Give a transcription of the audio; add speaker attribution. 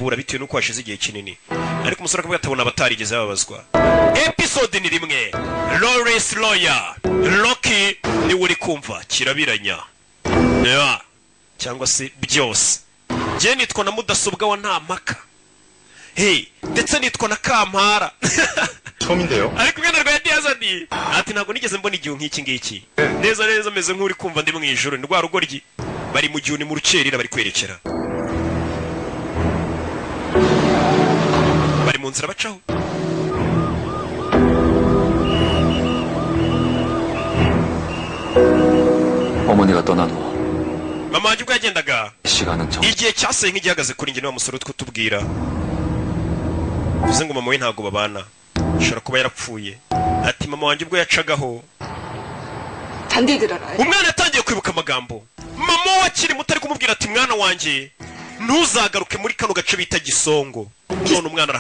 Speaker 1: Bura bitewe n'uko hashize igihe kinini, ariko umusore akavuga atabona abatarigeze bababazwa. Episode ni rimwe. Lawrence Lawyer Rocky niwe uri kumva kirabiranya. Yeah. Cyangwa se byose. Njye nitwa na mudasobwa wa nta mpaka, hey, ndetse nitwa na Kampara.
Speaker 2: 처음인데요.
Speaker 1: Ari kumwe na Rwayadiyazadi, ati ntabwo nigeze mbona igihu nk'iki ngiki. Neza neza ameze nk'uri kumva ndi mu ijoro. Ni rwa rugoryi bari mu gihu, ni mu rukerera bari kwerekera, bari mu nzira bacaho.
Speaker 3: 어머니가 떠난 후
Speaker 1: Mama wanjye ubwo yagendaga,
Speaker 3: 시간은 정
Speaker 1: igihe cyasaye nk'igihagaze kuri njye. Niwa musore uri kutubwira bivuze ngo mama we ntabwo babana, ashobora kuba yarapfuye. Ati mama wanjye ubwo yacagaho,
Speaker 4: 단디 들어라.
Speaker 1: Umwana yatangiye kwibuka amagambo mama we akiri muto ari kumubwira, ati mwana wanjye, ntuzagaruke muri kano gace bita Gisongo. None umwana arahagaze.